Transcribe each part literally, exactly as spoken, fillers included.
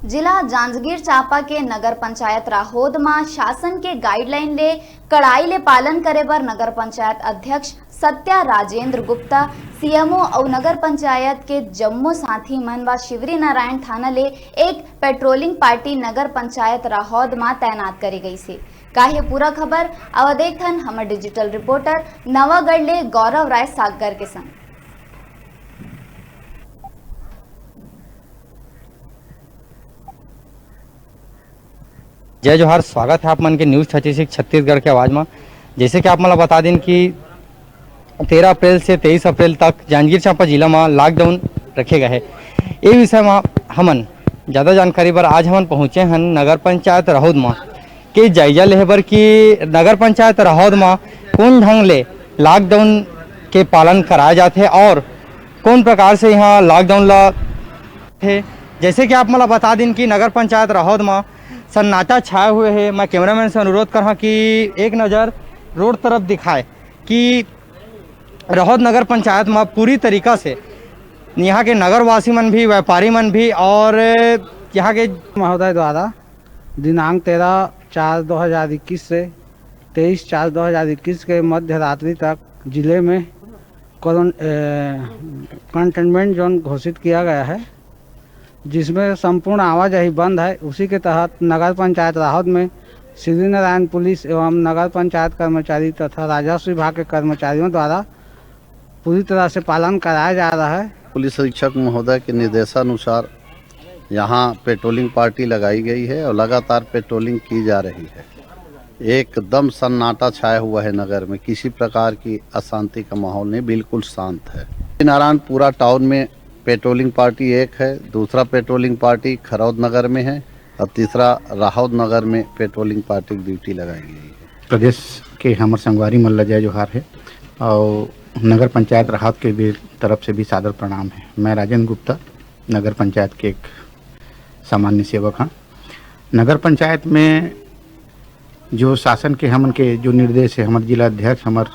जिला जांजगीर चांपा के नगर पंचायत राहोद म शासन के गाइडलाइन ले कड़ाई ले पालन करे बर नगर पंचायत अध्यक्ष सत्या राजेंद्र गुप्ता, सीएमओ अउ नगर पंचायत के जम्मो साथी मन व शिवरी नारायण थाना ले एक पेट्रोलिंग पार्टी नगर पंचायत राहोद म तैनात करे गईस हे। का हे पूरा खबर, आवा देखथन हमर डिजिटल रिपोर्टर नवागढ़ ले गौरव राय सागर के संग। जय जोहार, स्वागत है आप मन के न्यूज़ थर्टी सिक्स छत्तीसगढ़ के आवाज़ में। जैसे कि आप मन ला बता दिन कि तेरह अप्रैल से तेईस अप्रैल तक जांजगीर चांपा जिला में लॉकडाउन रखे गए है। ये विषय में हमन ज़्यादा जानकारी बर आज हमन पहुँचे हन नगर पंचायत राहोद में के जायजा लेहे बर कि नगर पंचायत राहोद में कौन ढंग ले लॉकडाउन के पालन कराया जाथे और कौन प्रकार से यहाँ लॉकडाउन ला थे। जैसे कि आप मन ला बता दिन कि नगर पंचायत राहोद म सन्नाटा छाए हुए हे। मैं कैमरामैन से अनुरोध करहा कि एक नज़र रोड तरफ दिखाए कि राहोद नगर पंचायत म पूरी तरीका से यहाँ के नगरवासी मन भी, व्यापारी मन भी और यहाँ के महोदय द्वारा दिनांक तेरह चार दो हज़ार इक्कीस से तेईस चार दो हज़ार इक्कीस के मध्य रात्रि तक जिले में कोरोन-, ए, कंटेनमेंट जोन घोषित किया गया है, जिसमें संपूर्ण आवाजाही बंद है। उसी के तहत नगर पंचायत राहोद में श्री नारायण पुलिस एवं नगर पंचायत कर्मचारी तथा राजस्व विभाग के कर्मचारियों द्वारा पूरी तरह से पालन कराया जा रहा है। पुलिस अधीक्षक महोदय के निर्देशानुसार यहाँ पेट्रोलिंग पार्टी लगाई गई है और लगातार पेट्रोलिंग की जा रही है। एकदम सन्नाटा छाया हुआ है नगर में, किसी प्रकार की अशांति का माहौल नहीं, बिल्कुल शांत है। नारायणपुरा टाउन में पेट्रोलिंग पार्टी एक है, दूसरा पेट्रोलिंग पार्टी खरौद नगर में है और तीसरा राहोद नगर में पेट्रोलिंग पार्टी की ड्यूटी लगाई गई है। प्रदेश के हमर संगवारी मन ल जय जोहार है और नगर पंचायत राहोद के भी तरफ से भी सादर प्रणाम है। मैं राजेंद्र गुप्ता, नगर पंचायत के एक सामान्य सेवक हाँ। नगर पंचायत में जो शासन के हमन के जो निर्देश है, हमर जिला अध्यक्ष, हमर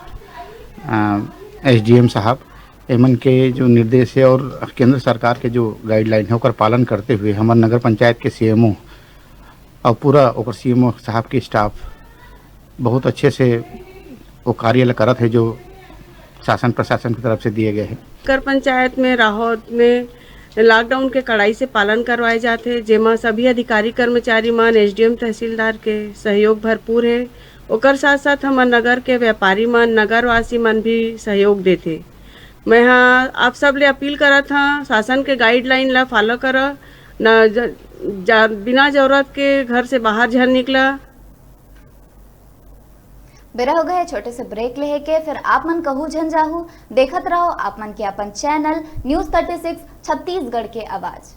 एसडीएम साहब, एमन के जो निर्देश है और केंद्र सरकार के जो गाइडलाइन है, ओकर पालन करते हुए हमर नगर पंचायत के सीएमओ और पूरा ओकर सीएमओ साहब के स्टाफ बहुत अच्छे से वो कार्य ल करत है, जो शासन प्रशासन की तरफ से दिए गए हैं। नगर पंचायत में राहोद में लॉकडाउन के कड़ाई से पालन करवाए जात हे, जेमा सभी अधिकारी कर्मचारी मन, एसडीएम, तहसीलदार के सहयोग भरपूर हे। ओकर साथ-साथ हमर नगर के व्यापारी मन, नगरवासी मन भी सहयोग देथे। मैं ह आप सब ले अपील करत हं, शासन के गाइडलाइन ला फॉलो करव, न ज-, जा-, बिना जरूरत के घर से बाहर झन निकला। बेरा हो गए हे छोटे से ब्रेक लेहे के, फिर आप मन कहू झन जाहू। देखत रहो आप मन के अपन channel news thirty six Chhattisgarh के आवाज़।